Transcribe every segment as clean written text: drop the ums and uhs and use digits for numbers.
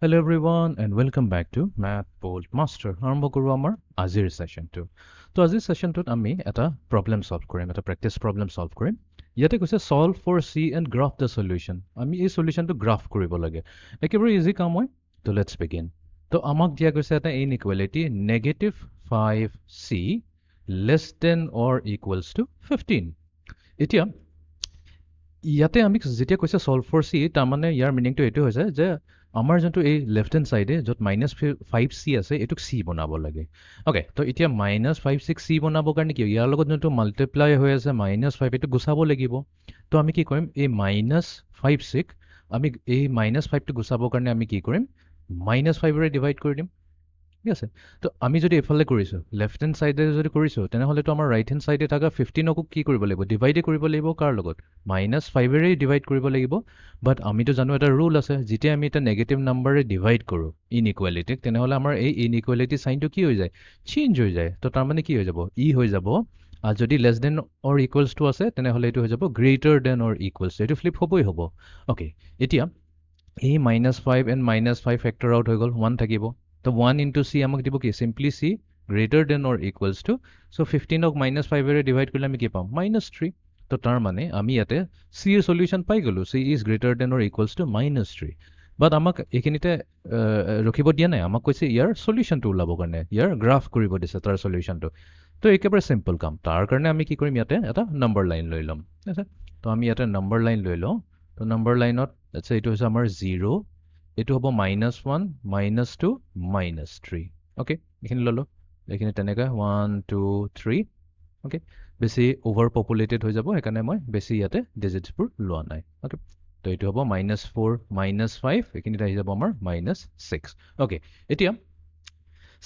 Hello everyone and welcome back to Math Bolt Master. আৰম্ভ কৰোঁ আমাৰ আজিৰ ছেশ্যনটো। তো আজিৰ ছেশ্যনটোত আমি এটা প্ৰব্লেম ছল্ভ কৰিম, এটা প্ৰেক্টিছ প্ৰব্লেম ছল্ভ কৰিম। ইয়াতে কৈছে, "Solve for c and graph the solution." আমি এই চলিউশ্যনটো গ্ৰাফ কৰিব লাগে। একেবাৰে ইজি কাম হয়। তো let's begin. তো আমাক দিয়া গৈছে এটা inequality, negative 5 c less than or equals to 15। এতিয়া ইয়াতে আমি যেতিয়া কৈছে ছল্ভ ফৰ চি, তাৰমানে ইয়াৰ মিনিংটো এইটো হৈছে যে আমাৰ যোনটো এই লেফ্ট হেণ্ড ছাইডে য'ত মাইনাছ ফাইভ চি আছে, এইটোক চি বনাব লাগে। অ'কে, তো এতিয়া মাইনাছ ফাইভ চিক চি বনাবৰ কাৰণে কি ইয়াৰ লগত যোনটো মাল্টিপ্লাই হৈ আছে মাইনাছ ফাইভ, এইটো গুচাব লাগিব। তো আমি কি কৰিম? এই মাইনাছ ফাইভ চিক আমি এই মাইনাছ ফাইভটো গুচাবৰ কাৰণে আমি কি কৰিম? মাইনাছ ফাইভেৰে ডিভাইড কৰি দিম, ঠিক আছে? তো আমি যদি এইফালে কৰিছোঁ, লেফ্ট হেণ্ড ছাইডে যদি কৰিছোঁ, তেনেহ'লেতো আমাৰ ৰাইট হেণ্ড ছাইডে থকা 15কো কি কৰিব লাগিব? ডিভাইডে কৰিব লাগিব। কাৰ লগত? মাইনাছ ফাইভেৰেই ডিভাইড কৰিব লাগিব। বাট আমিতো জানো, এটা ৰুল আছে, যেতিয়া আমি এটা নেগেটিভ নাম্বাৰে ডিভাইড কৰোঁ ইনইকুৱেলিটিক, তেনেহ'লে আমাৰ এই ইনইকুৱেলিটি চাইনটো কি হৈ যায়? চেঞ্জ হৈ যায়। তো তাৰমানে কি হৈ যাব? ই হৈ যাব আৰু যদি less than or equals to আছে, তেনেহ'লে এইটো হৈ যাব greater than or equals to. এইটো ফ্লিপ হ'বই হ'ব। অ'কে, এতিয়া এই minus 5 and minus 5 factor out হৈ গ'ল, ওৱান থাকিব। তো ওৱান ইনটু চি আমাক দিব কি? Simply c greater than or equals to, so 15ক minus ফাইভেৰে divide কৰিলে আমি কি পাম? Minus three. তো তাৰ মানে আমি ইয়াতে চিৰ চলিউশ্যন পাই গ'লোঁ, c is greater than or equals to minus 3। But আমাক এইখিনিতে ৰখিব দিয়া নাই। আমাক কৈছে ইয়াৰ চলিউশ্যনটো ওলাবৰ কাৰণে, ইয়াৰ গ্ৰাফ কৰিব দিছে তাৰ চলিউশ্যনটো। তো একেবাৰে চিম্পল কাম। তাৰ কাৰণে আমি কি কৰিম? ইয়াতে এটা নম্বৰ লাইন লৈ ল'ম, ঠিক আছে? তো আমি ইয়াতে নম্বৰ লাইন লৈ লওঁ। তো নম্বৰ লাইনত এইটো হৈছে আমাৰ জিৰ', এইটো হ'ব minus 1, minus 2, minus 3। Okay, এইখিনি ল'লোঁ। এইখিনি তেনেকৈ ওৱান, টু, থ্ৰী। অ'কে, বেছি অ'ভাৰ পপুলেটেড হৈ যাব, সেইকাৰণে মই বেছি ইয়াতে ডিজিটছবোৰ লোৱা নাই। অ'কে, তো এইটো হ'ব মাইনাছ ফ'ৰ, মাইনাছ ফাইভ, এইখিনিত আহি যাব আমাৰ মাইনাছ ছিক্স। অ'কে, এতিয়া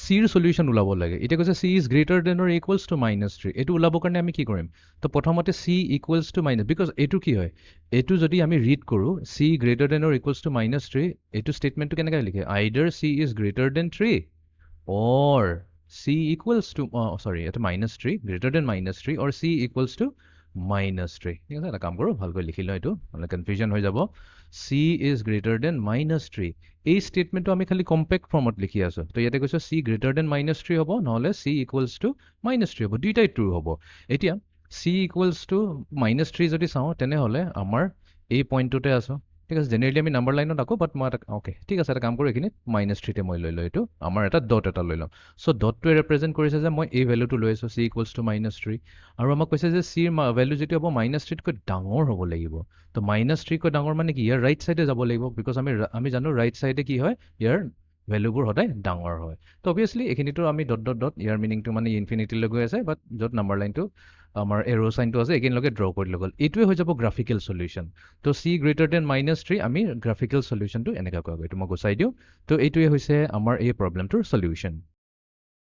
চিৰ চলিউশ্যন ওলাব লাগে। এতিয়া কৈছে c is greater than or equals to minus 3। এইটো ওলাবৰ কাৰণে আমি কি কৰিম? তো প্ৰথমতে c equals to minus, because এইটো কি হয়, এইটো যদি আমি ৰিড কৰোঁ, c greater than or equals to minus 3, এইটো ষ্টেটমেণ্টটো কেনেকৈ লিখে? Either c is greater than 3 or c equals to, sorry, ইয়াতে minus 3, greater than minus 3 or c equals to minus 3, ঠিক আছে? এটা কাম কৰোঁ, ভালকৈ লিখি লওঁ এইটো, নহ'লে কনফিউজন হৈ যাব। C is greater than minus 3, এই ষ্টেটমেণ্টটো আমি খালি কম্পেক্ট ফৰ্মত লিখি আছোঁ। তো ইয়াতে কৈছোঁ c greater than minus 3 হ'ব, নহ'লে c equals to minus 3 হ'ব, দুইটাই ট্ৰু হ'ব। এতিয়া c equals to minus 3 যদি চাওঁ, তেনেহ'লে আমাৰ এই পইণ্টটোতে আছোঁ, ঠিক আছে? জেনেৰেলি আমি নাম্বাৰ লাইনত আকোঁ, বাট মই এটা, অ'কে, ঠিক আছে, এটা কাম কৰোঁ, এইখিনিত মাইনাছ থ্ৰীতে মই লৈ লওঁ। এইটো আমাৰ এটা ডট এটা লৈ ল'ম। চ' ডটটোৱে ৰেপ্ৰেজেণ্ট কৰিছে যে মই এই ভেলুটো লৈ আছোঁ, c equals to minus 3। আৰু আমাক কৈছে যে চিৰ ভেলু যিটো হ'ব, মাইনাছ থ্ৰীতকৈ ডাঙৰ হ'ব লাগিব। তো মাইনাছ থ্ৰীতকৈ ডাঙৰ মানে কি? ইয়াৰ ৰাইট ছাইডে যাব লাগিব, because আমি জানো ৰাইট ছাইডে কি হয়, ইয়াৰ ভেলুবোৰ সদায় ডাঙৰ হয়। তো অভিয়াছলি এইখিনিতো আমি ডট ডট ডট, ইয়াৰ মিনিংটো মানে ইনফিনিটিলৈ গৈ আছে, বাট য'ত নাম্বাৰ লাইনটো আমাৰ এৰ' চাইনটো আছে, এইখিনিলৈকে ড্ৰ কৰি লৈ গ'ল। এইটোৱে হৈ যাব গ্ৰাফিকেল চলিউশ্যন। তো c greater than minus 3, আমি গ্ৰাফিকেল চলিউশ্যনটো এনেকৈ কোৱা। এইটো মই গুচাই দিওঁ। তো এইটোৱে হৈছে আমাৰ এই প্ৰব্লেমটোৰ চলিউশ্যন।